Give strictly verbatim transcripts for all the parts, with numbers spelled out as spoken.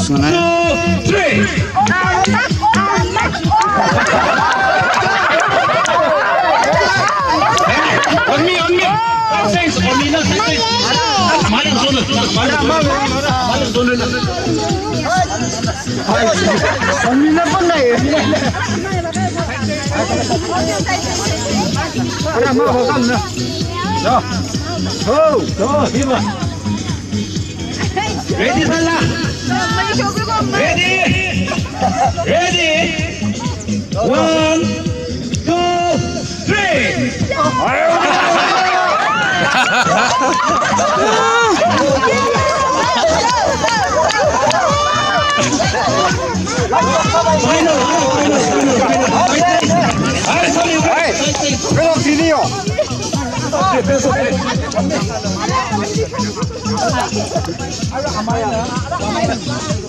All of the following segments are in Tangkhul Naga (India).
Two, three. On me, on me. Thanks, on me, no, thanks. Mother, son, mother, mother, mother, son. On me, no, on me. Ana, ma, ho, kan, na. Yo. Ho, ho, hi, ma. Ready, sala? Ready? Ready? One, two, three. Final, final, final, final. Ay, sorry, wait. Final video.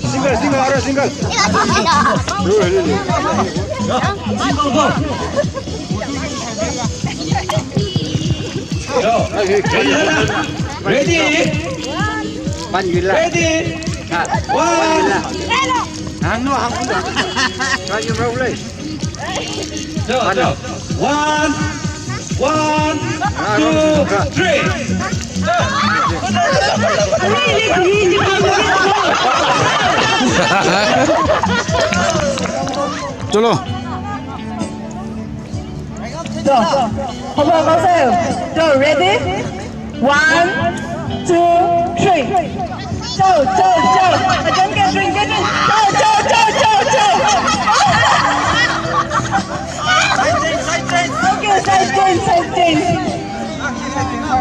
Single, single, ara single. Single go. Ready? Ready? One. Hang no, hang no. Can you roll it? Go, go. One, one, two, three. Chalo. Go. Come on, go, sir. Go, ready? One, two, three. Chao, chao, chao. Ajam ke drink, ke drink. Chao, chao, chao, chao, chao. Okay, side change, side change.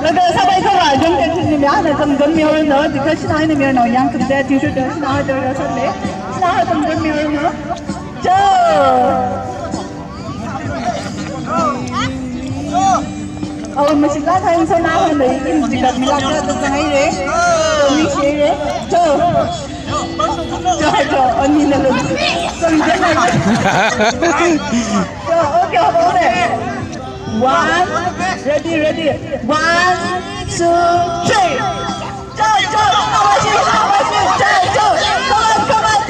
Laga sabai kala ajam ke drink ni mya na kam gam myo no, dikha sina ni myo no, yang kam de tishu de sina de ro sa le. Sina kam gam myo no. Chao. Awo, mashila khain so na han dei, in jikat mila ka ta zangai re. To mi she re. To. To, to, ani na lo. So mi jana. To, okay, okay. One, ready, ready. One, two, three. Go, go, go, go, go, go, go, go. Come on, come on,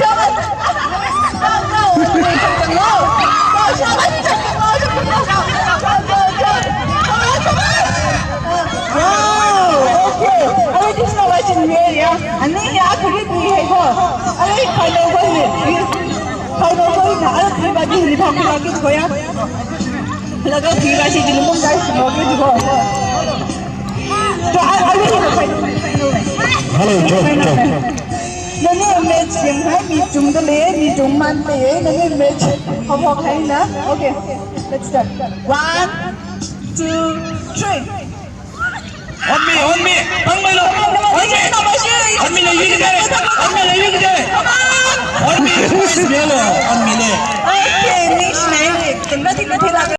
come on. Go, go, go, go, go, go. Go, go, go, go, go, go. Go, go, go. Come on, come on. Wow, okay. Awui this is what you wear, yeah? Ani ya, kuri kuri hai ko. Awui khalo ko ni. Khalo ko na, awui kuri ba ni, ni thang kuri ko ya. Laga kuri ba si, jilumum guys, no, kuri ko. Hello, Joe, Joe. Nani match yang hai, mi chung da le, mi chung man le, nani match. Hok hok hai na. Okay, let's start. One, two, three. On me, on me. Pang mai lo. On me. On me le ying de. On me le ying de. On me. Yes, yellow. On me le. Okay, next nine. Tengah tiga tiga.